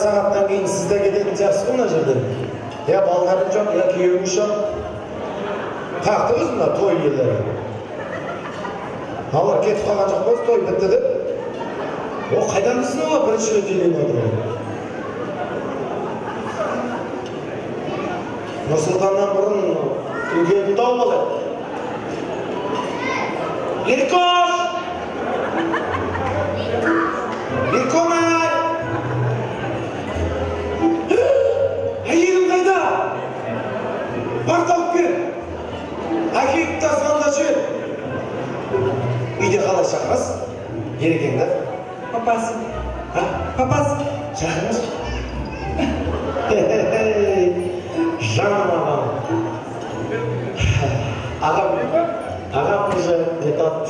Сағаттан кейін сіз де кететін сияқтысыз ғой мына жерден. Я балдарың жоқ, я күйеуіңіз жоқ. Қақты өзі мына той иелері. Алар кетіп қалған жоқ па, той бітті деп. О, қайдан білсін олар бірінші рет үйленіп отыр ғой. Нұрсұлтаннан бұрын үлкенін тауып алады. Еркош! Еркомай! Әйелің қайда? Бар тауып кел. Әкеліп тасқанда жібер. Үйде қалай шақырасыз? Ерекеңді? Папасы. А? Папасы. Шақырыңыз. Жаным ағам. Ағам, ағам уже не тот.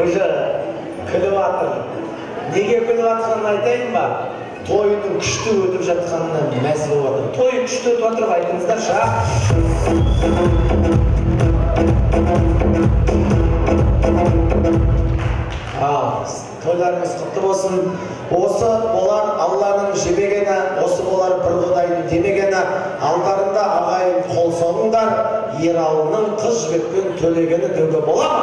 Уже күліп жатыр. Неге күліп жатқанын айтайын ба? Тойының күшті өтіп жатқанына мәз болып жатыр. Той күшті өтіп жатыр, айтыңыздаршы. Ал, тойларыңыз құтты болсын. Осы болар Алланың жебегені, осы болар бір Құдайдың демегені. Алдарында ағайын қол соғыңдар, Ералының қыз жібекпен төлегені деуге бола ма?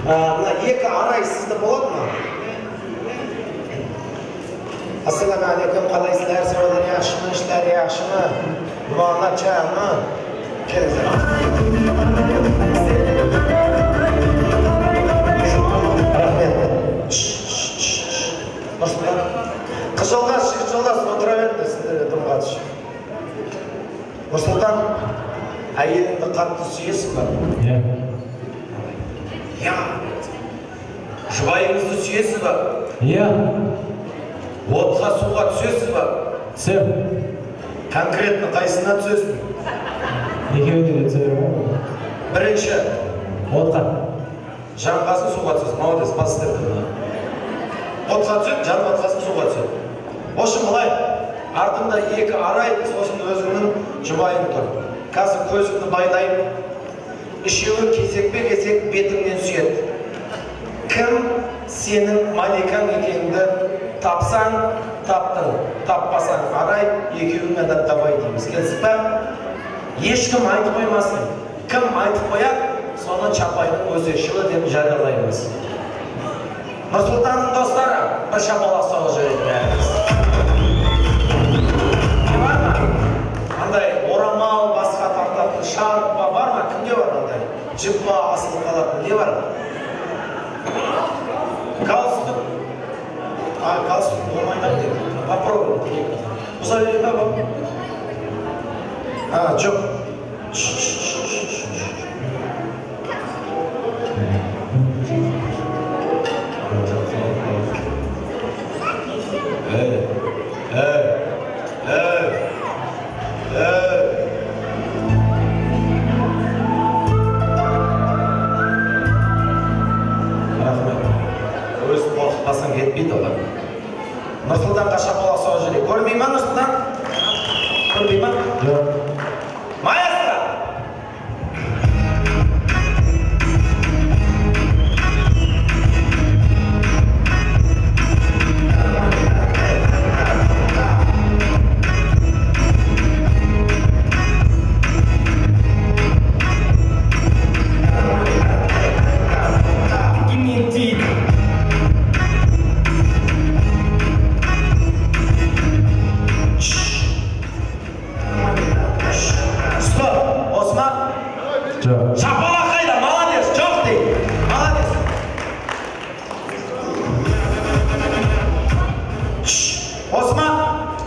Мына екі арай сізді болады ма? Ассаламу алейкум, қалайсыздар? Саудалар yaxshimi, ishlar yaxshimi? Muolacha-mi? Келіңіздер. Рахмет. Нұрсұлтан. Қыз жолдас, жігіт жолдас, отыра беріңдер, сіздерге дым қатысы жоқ. Нұрсұлтан, әйеліңді қатты сүйесің ба? Иә. Иә. Жұбайыңызды сүйесіз ба? Иә. Отқа, суға түсесіз ба? Түсем. Конкретно қайсысына түсесің? Екеуіне де түсе беремін ғой. Бірінші. Отқа. Жанғасын суға түсесің. Молодец, бас істеп тұр. Отқа түседі, жанып жатқасын суға түседі. В общем, былай, артында екі арай, сосын өзіңнің жұбайың тұр. Қазір көзіңді байлаймын. Үшеуі кезекпе-кезек бетіңнен сүйеді. Кім сенің маликаң екеніңді тапсаң, таптың. Таппасаң арай, екеуіңе де давай дейміз. Келістік пе? Ешкім айтып қоймасын. Кім айтып қояды, соны Чапайдың өзі жылы деп жариялаймыз. Нұрсұлтанның достары, бір шапалақ соғып жіберейік бәріміз. Не бар ма? Андай орамал, басқа тартатын шарф па бар ма? Кімде бар андай? Жіп па асылып қалатын не бар? Галстук. А, галстук болмайды ау деп. Попробуй. Ұза берейін ба? А, жоқ. Эй, эй, эй, эй. Рахмет. Өзі қорқытпасаң кетпейді олар. Нұрсұлтанға шапалақ соғып жіберейік. Көрмей ма Нұрсұлтан? Көрмей ма? Жоқ. Маэстро! Шапалақ қайда? Молодец, жоқ дейді. Молодец. Осы ма?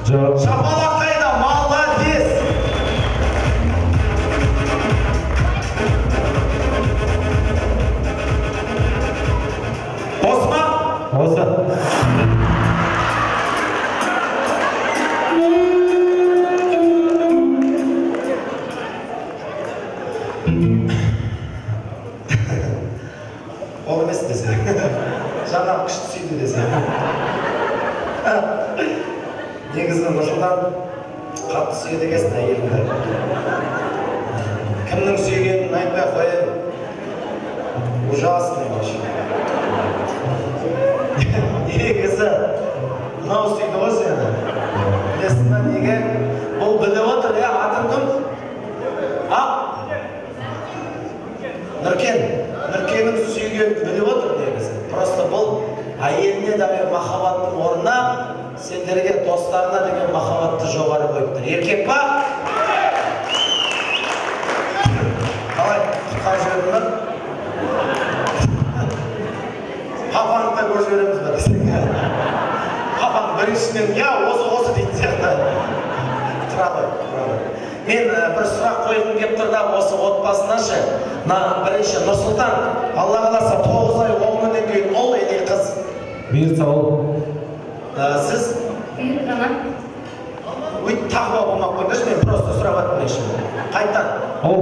Жоқ. Шапалақ қайда? Молодец. Осы ма? Осы. Ол емес десе. Жаңа күшті сүйді десе. Негізі Нұрсұлтан қатты сүйеді екенсің әйеліңді. Кімнің сүйгенін айтпай ақ қояйын. Ужасный вообще. Негізі мынау сүйді ғой сені. Білесің ба неге? Бұл біліп отыр, иә, атың кім? А? Нұркен. Нұркеннің сүйгенін біліп отыр негізі. Просто бұл әйеліне деген махаббаттың орнына сендерге, достарына деген махаббатты жоғары қойып тұр. Еркек па? Қалай, құтқарып жібердің ба? Папаны да көріп жібереміз ба десең. Папаң біріншіден, я осы дейтін сияқты. Тұра ғой, тұра ғой. Мен бір сұрақ қойғым келіп тұр да осы отбасына ше. Мына бірінші Нұрсұлтан, Алла қаласа 9 ай 10 күннен кейін ұл или қыз? Бұйыртса ұл. Сіз? Бұйырғана. Өйтіп тақуа болмай қойыңдаршы, мен просто сұрап жатырмын еще. Қайтадан. Ұл.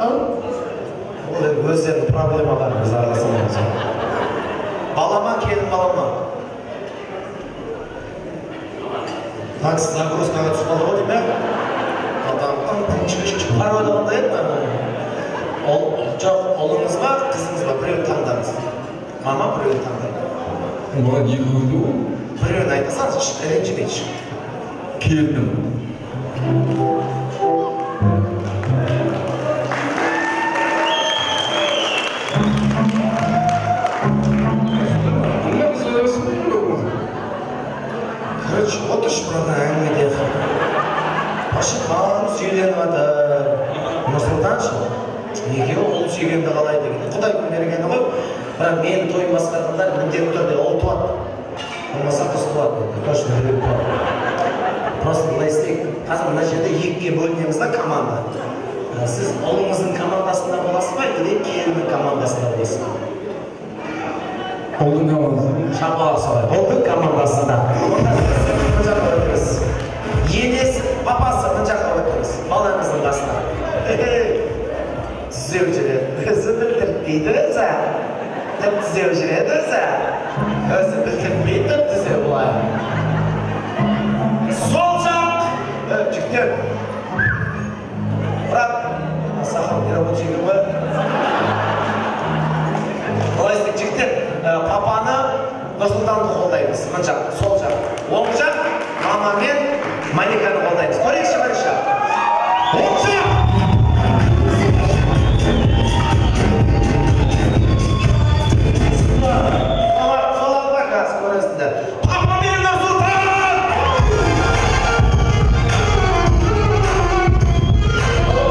Ұл. Ол енді өздерінің проблемаларын біз араласа алмаймыз. Бала ма, келін бала ма? Мына кісі загрузкаға түсіп қалды ғой деймін, ә? Пароль қандай еді? Жоқ, ұлыңыз ба, қызыңыз ба, біреуін таңдаңыз. Мама біреуін таңдайды. Маған екеуі де ғой. Біреуін айта салыңызшы, ренжімейінші. Келінім. Короче, отыршы мына әңгімеде. Вообще маған сүйленіп жатыр. Нұрсұлтан ше, екеуі ұл сүйгенді қалай деген. Құдайдың бергені ғой. Бірақ мені тойын басқарғандар міндетті түрде ұл туады. Болмаса қыз туады. Точно біреу туады. Просто былай істейік. Қазір мына жерде екіге бөлінеміз да команда. Сіз ұлыңыздың командасында боласыз ба, или келіннің командасында боласыз ба? Ұлдың командасында. Шапалақ солай. Ұлдың командасында. Онда сіз мына жаққа өтіңіз. Енесі, папасы мына жаққа өтіңіз. Балаңыздың қасына. Түзеу жүреді. Өзі білдіртпейді өзі. Тіп түзеу жүреді өзі. Өзі білдіртпейді, тіп түзеу былай. Сол жақ. Жігіттер. Брат, сақал не рабочий екен ғой. Былай істейік, жігіттер. Папаны Нұрсұлтанды қолдаймыз. Мына жақ, сол жақ. Оң жақ, мама мен Маликаны қолдаймыз. Көрейікші бірінші. Оң жақ! Сол алға қазір көресіңдер. Папа мен Нұрсұлтан!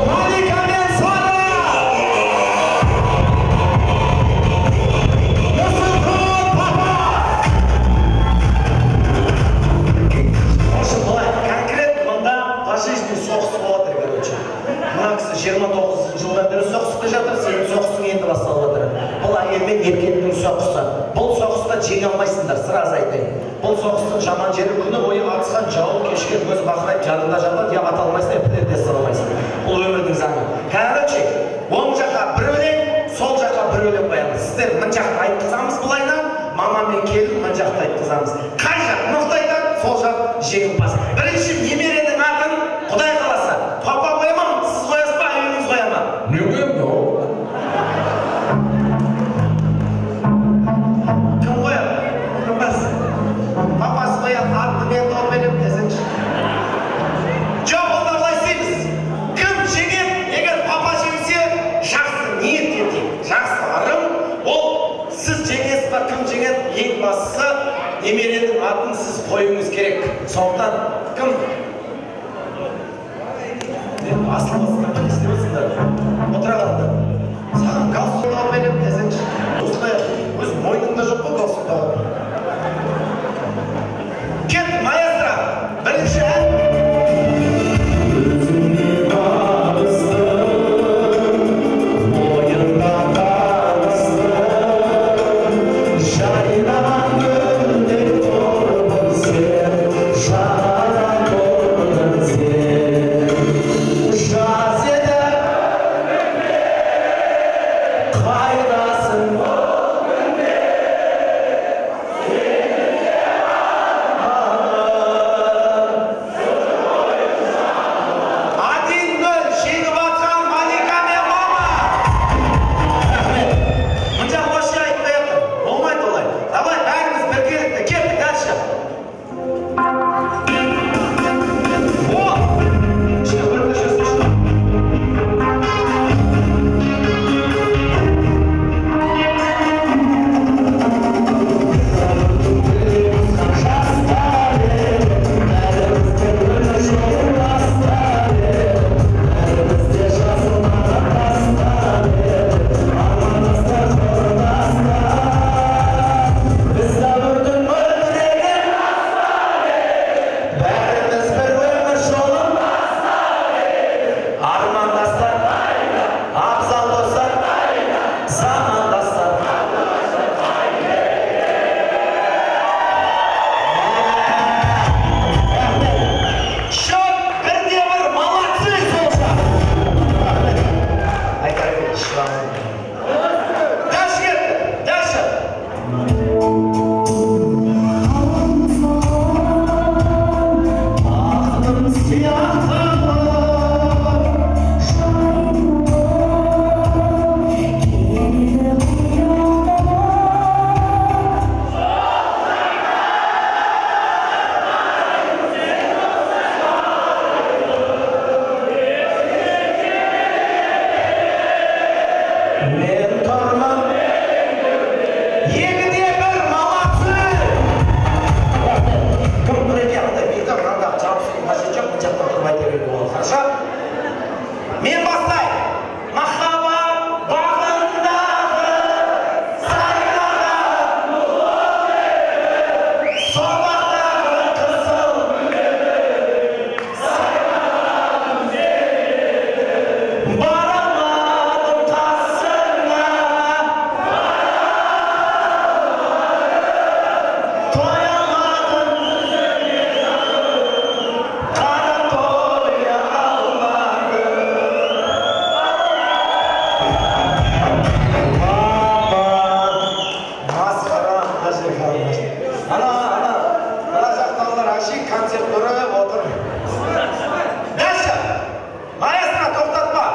Малика мен Сара! Нұрсұлтан, папа! В общем, былай, конкретно мында по жизни соғыс болады, короче. Мына кісі 29 жылдан бері соғыста жатыр, сенің соғысың енді басталып жатыр. Бұл әйел мен еркектің соғысы. Бұл соғыста жеңе алмайсыңдар, сразу айтайын. Бұл соғыстың жаман жері күні бойы атысқан жауын кешке көз бақырайып жанында жатады, я ата алмайсың, я пілерде сала алмайсың. Бұл өмірдің заңы. Короче, оң жаққа бір өлең, сол жаққа бір өлең қоямыз. Сіздер мына жақты айтқызамыз былайынан, мама мен келін мына жақты айтқызамыз. Қай жақ мықты айтады, сол жақ жеңімпаз. Бірінші немеренің атын Құдай қаласа. Папа қоя ма, сіз қоясыз ба, әйеліңіз қоя ма? Мен қоямын да. Кім қояды? Папасы. Папасы қояды, атты мен тауып беремін десеңші. Жоқ, онда былай істейміз. Кім жеңеді? Егер папа жеңсе, жақсы ниет етейік. Жақсы ырым. Ол сіз жеңесіз ба, кім жеңеді? Ең бастысы немеренің атын сіз қоюыңыз керек. Сондықтан кім? Асыл басынан не істеп отырсыңдар? Отыра қалыңдар. Саған галстук тағып беремін десеңші. Осылай өз мойныңда жоқ қой галстук тағып. Кет, маэстро! Бірінші ән. Өзіңе табыстым, бойында таныстым, жайнаған гүлдей тұрдың сен, жарадан тұрдың сен. Жаз еді. Ана, ана, мына жақтағылар әшейін концерт көріп отыр. Дальше. Маэстро, тоқтатпа.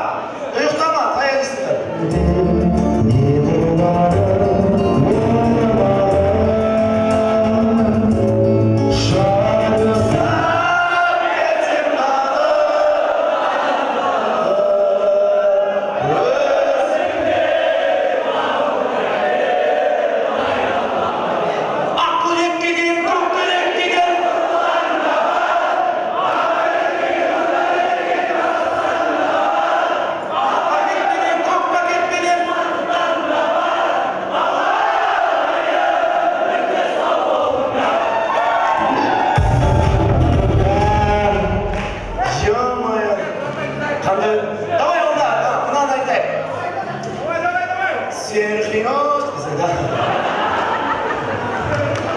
Ұйықтама, таяқ жейсіңдер. Ақ көйлек киген, көк көйлек киген. Ақ пакетпенен, көк пакетпенен. Ё-моё. Қандай? Давай онда, мынаны айтайық. Серхио, десе, да.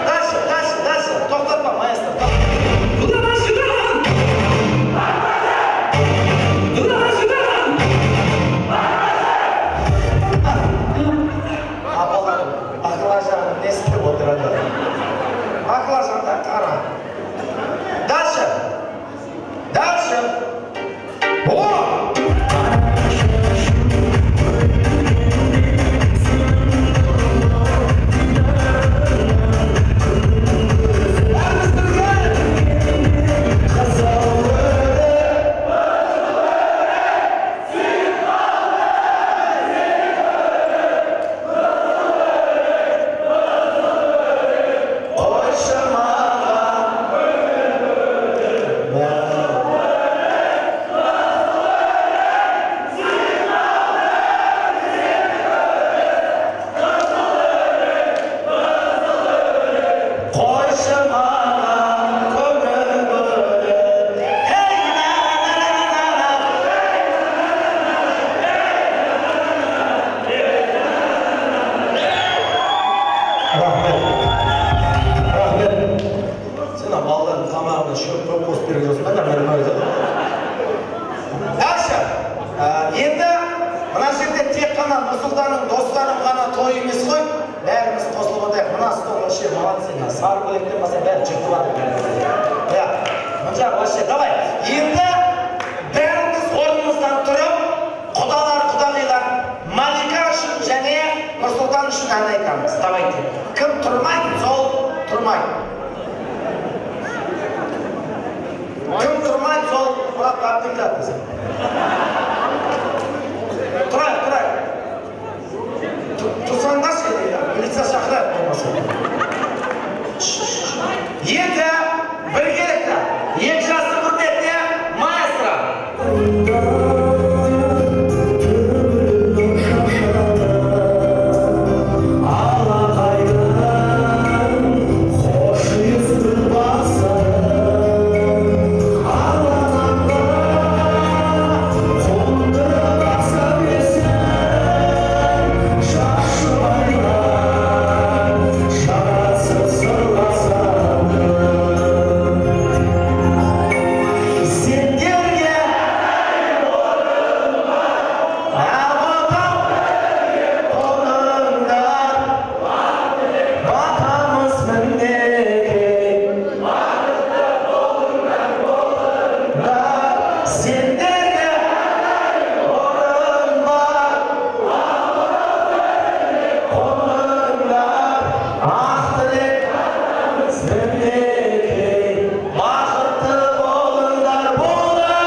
Дальше, дальше, дальше. Тоқтатпа, маэстро, тоқтат. Апаларым, баклажан не істеп отырады? Баклажанда қара. Дальше. Дальше. О! Бәріміз бірге. Қызыл өрік. Қойшы маған. Қойшы маған көңіл бөліп. Ей, на, на, на, на, на. Рахмет. Рахмет. Сен ана балалардың тамағына шөп көп қосып берген жоқсың ба? Нормально айтады. Дальше. Енді мына жерде тек қана Нұрсұлтанның достарының ғана тойы емес қой. Бәріміз қосылып отырайық. Мына стол вообще молодцы. Мына сары көйлектен басқа бәрі жыртып жатыр. Иә. Мына жақ вообще. Давай. Енді бәріміз орнымыздан тұрып, құдалар, құдағилар Малика үшін және Нұрсұлтан үшін ән айтамыз. Давайте. Кім тұрмайды, сол тұрмайды. Кім тұрмайды, сол Мұрат Әбділдә десең. Тұрайық, тұрайық. Тұрсаңдаршы, милиция шақырайық болмаса. Енді біргелікті екі жастың құрметіне маэстро. Сендерге ағатам қолыңдар батамыз мінекей. Сендерге орын бар, қолыңдар ақ тілек мінекей. Бақытты болыңдар, болыңдар.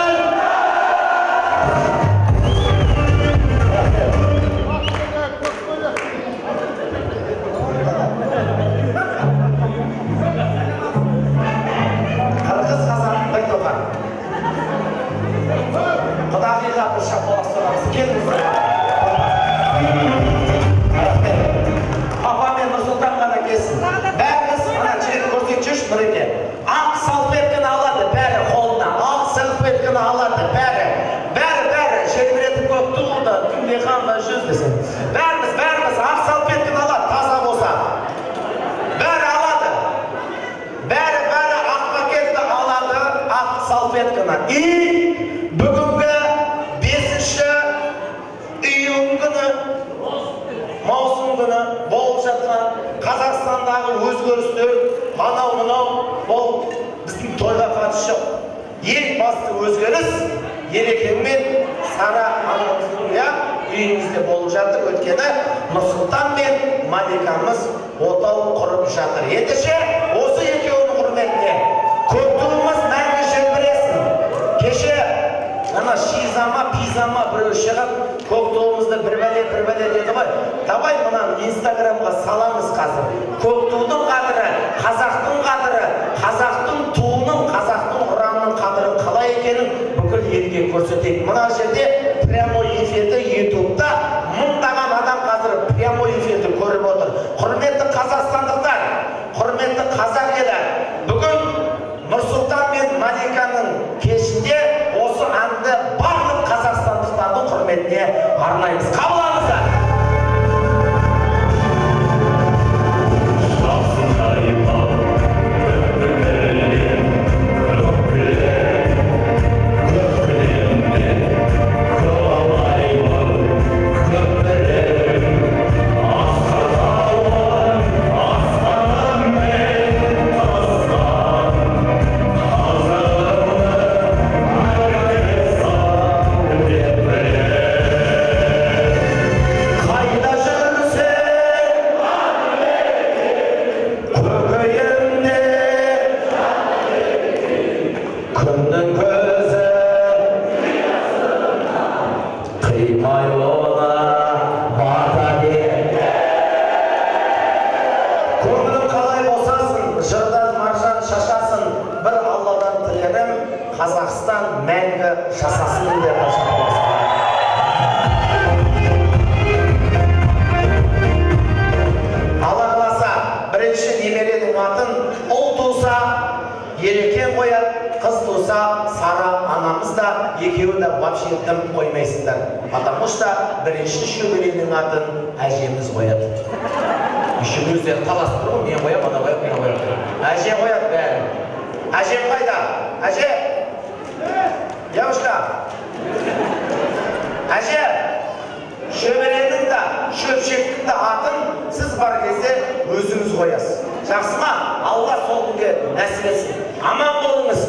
Қырғыз, қазақ бір тоған. Құдағиға бір шапалақ соғамыз. Келіңіздер. Рахмет. Папа мен Нұрсұлтан ғана келсін. Бәріміз мына жерді көрсетші, Нұреке. Ақ салфетканы алады бәрі қолына. Ақ салфетканы алады бәрі. Бәрі, бәрі желбіретіп көк туды, күнде қанға жүз десең. Бәріміз, бәріміз ақ салфетканы алады, таза болса. Бәрі алады. Бәрі, бәрі ақ пакетті алады, ақ салфетканы. И бүгінгі 5 июнь күні, маусым күні болып жатқан Қазақстандағы өзгеріс Өзгерістер, анау мынау, ол біздің тойға қатысы жоқ. Ең басты өзгеріс Ерекең мен Сара анамыздың үйімізде болып жатыр. Өйткені Нұрсұлтан мен Маликамыз отау құрып жатыр. Ендеше осы екеуінің құрметіне көк туымыз мәңгі желбіресін. Кеше ана шизама, пизама біреу шығып, көк туымызды бір бәле, бір бәле деді ғой. Давай мынаны Инстаграмға саламыз қазір. Көк тудың қадірі, қазақтың қадірі, қазақтың туының, қазақтың ұранының қадірі қалай екенін бүкіл елге көрсетейік. Мына жерде прямой эфирде ютубта мыңдаған адам қазір прямой эфирді көріп отыр. Құрметті қазақстандықтар, құрметті қазақ елі, бүгін Нұрсұлтан мен Маликаның кешінде осы әнді барлық қазақстандықтардың құрметіне арнаймыз. Қабыл алыңыздар. Қазақстан мәңгі жасасын деп ашамыз. Алла қаласа, бірінші немеренің атын ұл туса Ерекен қояды, қыз туса Сара анамыз да, екеуі де вообще дым қоймайсыңдар. Потому что бірінші шөберенің атын әжеміз қояды. Еще өздері таласып тұр ғой, мен қоямын, ана қояды, мен қоямын. Әже қояды бәрін. Әжем қайда? Әже! Девушка! Әже! Шөберенің де, шөпшектің де атын сіз бар кезде өзіңіз қоясыз. Жақсы ма? Алла сол күнге нәсіп етсін. Аман болыңыз.